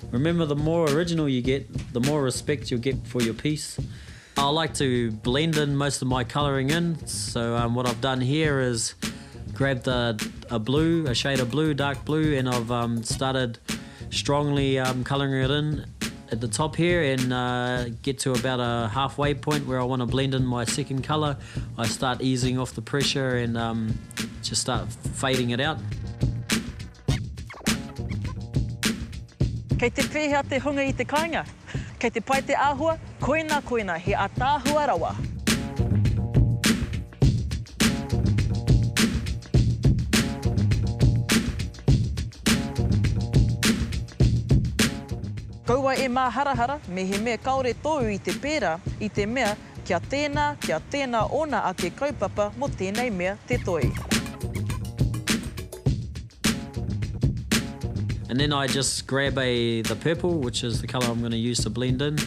Remember, the more original you get, the more respect you'll get for your piece. I like to blend in most of my colouring in, so um, what I've done here is grabbed a, a blue, a shade of blue, dark blue, and I've um, started strongly um, colouring it in at the top here and uh, get to about a halfway point where I want to blend in my second colour. I start easing off the pressure and um, just start fading it out. Kei te pēhea te hunga i te kāinga? Kei te pai te āhua? Koina, koina, he ataahua rawa. Kaua e māharahara mehemea kāore tōu i te pērā, i te mea, kia tēnā, kia tēnā ōna ake kaupapa mō tēnei mea te toi. And then I just grab a the purple, which is the colour I'm going to use to blend in,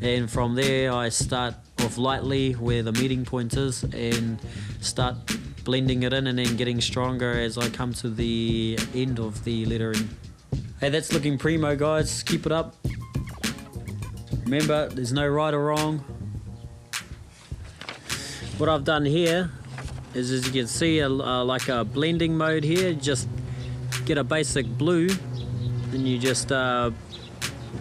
and from there I start off lightly where the meeting point is and start blending it in and then getting stronger as I come to the end of the lettering. Hey, that's looking primo, guys. Keep it up. Remember, there's no right or wrong. What I've done here is, as you can see, a, a, like a blending mode here. Just get a basic blue and you just uh,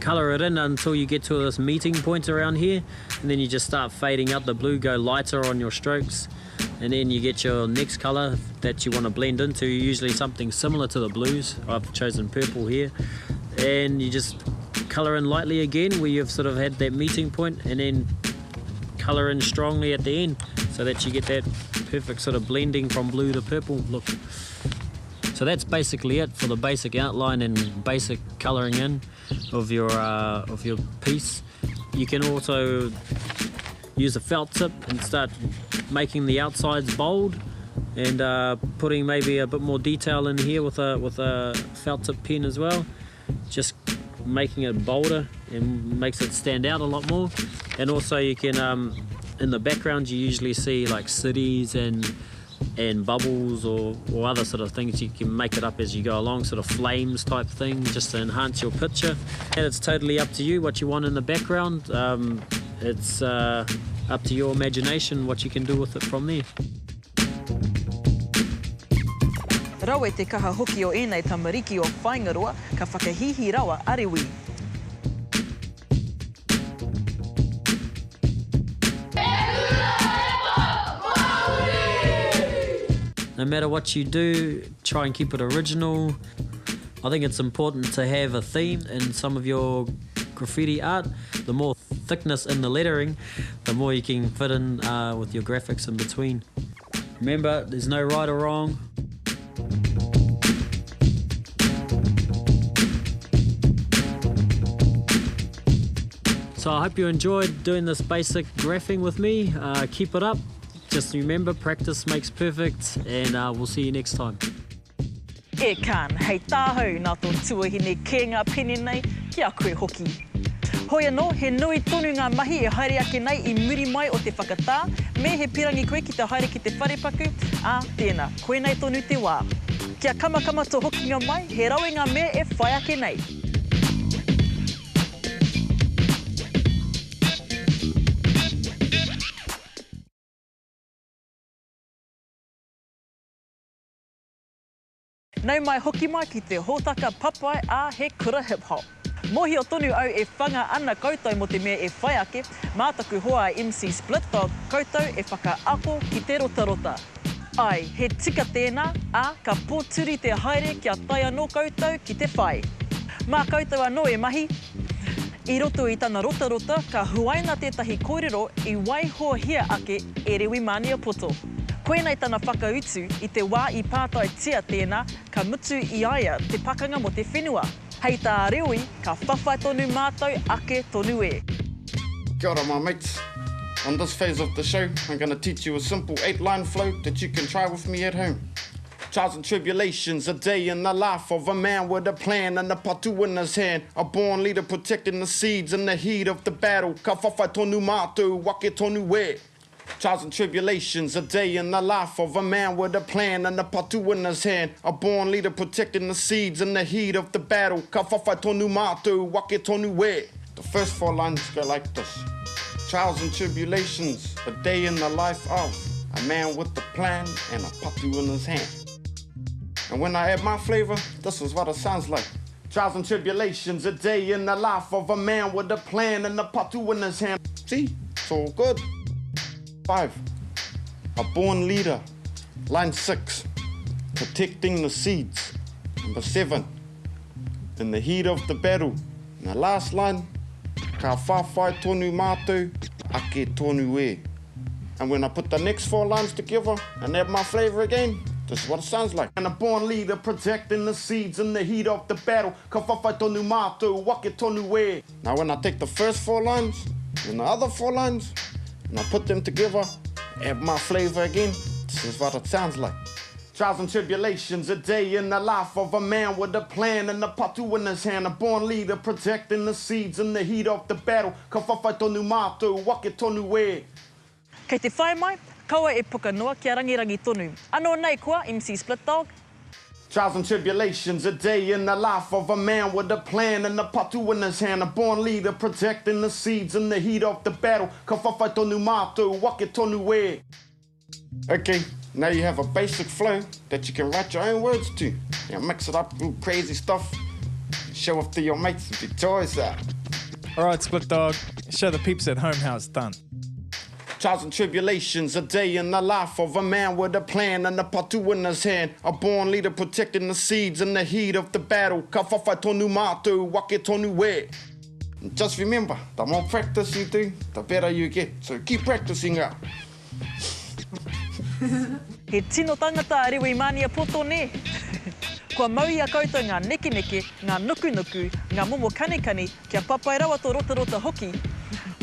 color it in until you get to this meeting point around here and then you just start fading out the blue go lighter on your strokes and then you get your next color that you want to blend into usually something similar to the blues I've chosen purple here and you just color in lightly again where you've sort of had that meeting point and then color in strongly at the end so that you get that perfect sort of blending from blue to purple look. So that's basically it for the basic outline and basic coloring in of your, uh, of your piece. You can also use a felt tip and start making the outsides bold and uh, putting maybe a bit more detail in here with a, with a felt tip pen as well. Just making it bolder and makes it stand out a lot more. And also you can, um, in the background you usually see like cities and and bubbles or, or other sort of things. You can make it up as you go along, sort of flames type thing, just to enhance your picture. And it's totally up to you what you want in the background. Um, it's uh, up to your imagination what you can do with it from there. Rawe te kaha hoki o ēnei tamariki o Whāingaroa, ka whakahīhī rawa a Rewi. No matter what you do, try and keep it original. I think it's important to have a theme in some of your graffiti art. The more thickness in the lettering, the more you can fit in uh, with your graphics in between. Remember, there's no right or wrong. So I hope you enjoyed doing this basic graphing with me. Uh, keep it up. Just remember, practice makes perfect, and uh, we'll see you next time. E Khan, hei tāhau nā tō tuahine kē ngā pene nei, ki a koe hoki. Hoi anō, he nui tonu ngā mahi e haere ake nei i muri mai o te whakatā, me he pirangi koe ki te haere ki te wharepaku, ā, tēnā, koinei tonu te wā. Kia kamakama tō hokinga mai, he rawe ngā mea e whai ake nei. Nau mai hoki mai ki te hōtaka papai a He Kura Hip Hop. Mōhio tonu au e whanga ana koutou mō te mea e whai ake, mā taku hoa a MC Split Dog koutou e whakaako ki te rotarota. Āe, he tika tēnā, ā, ka pōturi te haere kia tae anō koutou ki te whai. Mā koutou anō e mahi. I roto i tana rotarota ka huaina tētahi kōrero i waihohia ake e Rewi Maniapoto. Koinei tana whakautu i te wā i pātaitia tēnā ka mutu i a ia te pakanga mō te whenua. Hei tā Rewi, ka whawhai tonu mātou ake tonu e. Kia ora my mates. On this phase of the show, I'm gonna teach you a simple 8-line flow that you can try with me at home. Trials and tribulations, a day in the life of a man with a plan and a patu in his hand. A born leader protecting the seeds in the heat of the battle. Ka whawhai tonu mātou, ake tonu e. Trials and tribulations, a day in the life of a man with a plan and a patu in his hand. A born leader protecting the seeds in the heat of the battle. Ka whawhai tonu mātou, wake tonu e. The first four lines go like this. Trials and tribulations, a day in the life of a man with a plan and a patu in his hand. And when I add my flavor, this is what it sounds like. Trials and tribulations, a day in the life of a man with a plan and a patu in his hand. See, it's all good. 5, a born leader. Line 6, protecting the seeds. Number 7, in the heat of the battle. And the last line, ka whawhai tonu mātou, ake tonu e. And when I put the next 4 lines together and add my flavor again, this is what it sounds like. And a born leader protecting the seeds in the heat of the battle. Ka whawhai tonu mātou, wake tonu e. Now when I take the first 4 lines and the other 4 lines, and I put them together, add my flavor again, this is what it sounds like. Trials and tribulations, a day in the life of a man with a plan and a patu in his hand. A born leader protecting the seeds in the heat of the battle. Ka whawhai tonu mātou, wake tonu e. Kei te whai mai, kaua e puka noa kia rangirangi tonu. Anō nei koa, MC Split Dog. Trials and tribulations, a day in the life of a man with a plan and a patu in his hand. A born leader protecting the seeds in the heat of the battle. Ka whawhai tonu mātou, wake tonu e. Okay, now you have a basic flow that you can write your own words to. You mix it up, do crazy stuff, show off to your mates and be toys out. All right, Split Dog, show the peeps at home how it's done. Trials and tribulations, a day in the life of a man with a plan and a patu in his hand. A born leader protecting the seeds in the heat of the battle. Ka whawhai tonu mātou, wake tonu e. And just remember, the more practice you do, the better you get. So keep practicing out. He tino tangata a Rewi Maniapoto, nē? Kua mau i a koutou ngā nekeneke, ngā nukunuku, ngā momo kanikani, kia papai rawa tō rotarota hoki.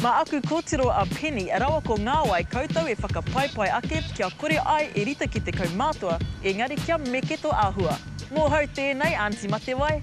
Mā aku kōtiro a Penny rawa ko Ngāwai koutou e whakapaipai ake kia kore ai e rite ki te kaumātua, engari kia meke tō āhua. Mōhou tēnei, Aunty Matewai.